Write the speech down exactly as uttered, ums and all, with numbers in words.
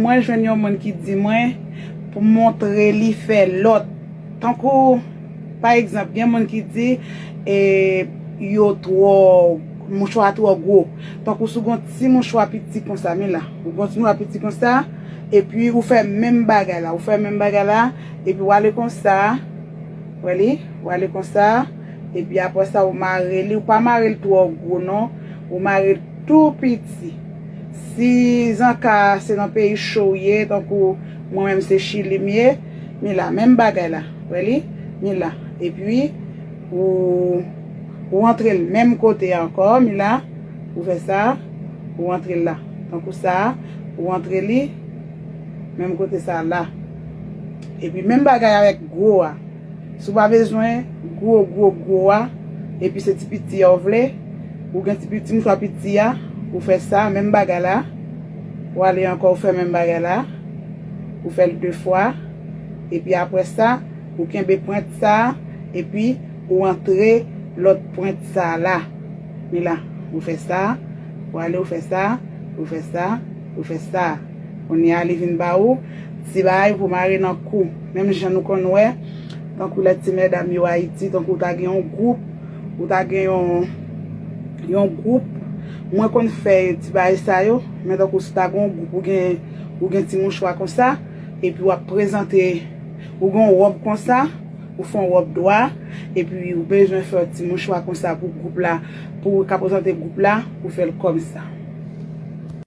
Mwen jwenn yon moun ki di mwen pou montre li fè lòt. Tankou, pa egzanp, gen moun ki di e, yo twò, mouchwa twò gwo. Tankou si w gen yon ti mouchwa piti konsa, men la. Ou gen yon ti mouchwa piti konsa, epi ou fè menm bagay la. Ou fè menm bagay la, epi w ale konsa, wè li, w ale konsa, epi apre sa, ou mare li. Ou pa mare l twò gwo, non. Ou mare l tou piti. Si zanka se nan peyi cho w ye, tankou mwen menm se Chili m ye, mi la, menm bagay la, wè li, mi la. Epi, ou, ou antre l menm kote a ankò, mi la, ou fè sa, ou antre l la. Tankou sa, ou antre li, menm kote sa la. Epi, menm bagay avèk gwo a. Si w pa bezwen gwo, gwo, gwo a, epi se ti piti a w vle, ou gen ti piti, mouchwa piti a, ou fè sa, menm bagay la, ou ale ankò, ou fè menm bagay la, ou fè l de fwa, epi apre sa, ou kenbe pwent sa, epi ou antre lòt pwent sa la. Men la, ou fè sa, ou ale, ou fè sa, ou fè sa, ou fè sa. Kounye a, li vin ba ou ti bagay pou mare nan kou. Menm jan nou konn wè, tankou lè ti medam yo Ayiti, tankou w ta gen yon gwoup, ou ta gen yon, yon gwoup. Mwen konn fè ti bagay sa yo, men tankou si w ta gen yon gwoup, ou gen, ou gen ti mouchwa konsa, epi w ap prezante, ou gen yon wòb konsa, ou fè yon wòb dwa, epi ou bezwen fè yon ti mouchwa konsa pou gwoup la, pou w ka prezante gwoup la, ou fè l kòmsa.